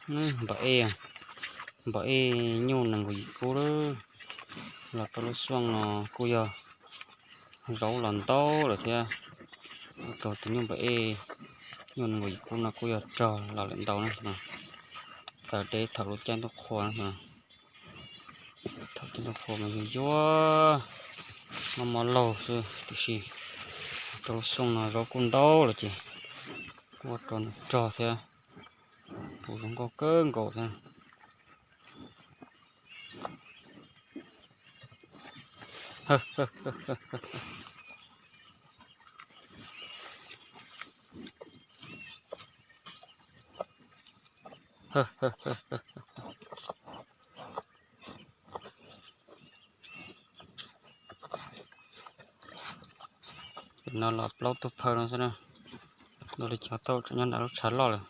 Npam ej, npam ej nyuj nees nkaum yim kub lawm. Los rau lub xyoo no kuj yog zaub los ntau lawm thiab. Ua rau tus nyuj npam ej nyuj nees nkaum yim kub no kuj yog tsog los lawm ntau na. Txawm deb thaum lub caij ntuj qhua na. Thaum caij ntuj qhua mas yuag yuag, mob mob laug xwb, tiam sis rau lub xyoo no zaub kuj ntau lawm ces kuj ua rau nws tsog thiab, puv zoo nkauj kawg nkaus thiab. Tam no los plaub tug phaw no xwb na. Dua li cov tau tseem nyob nram lub tshav loj lawm.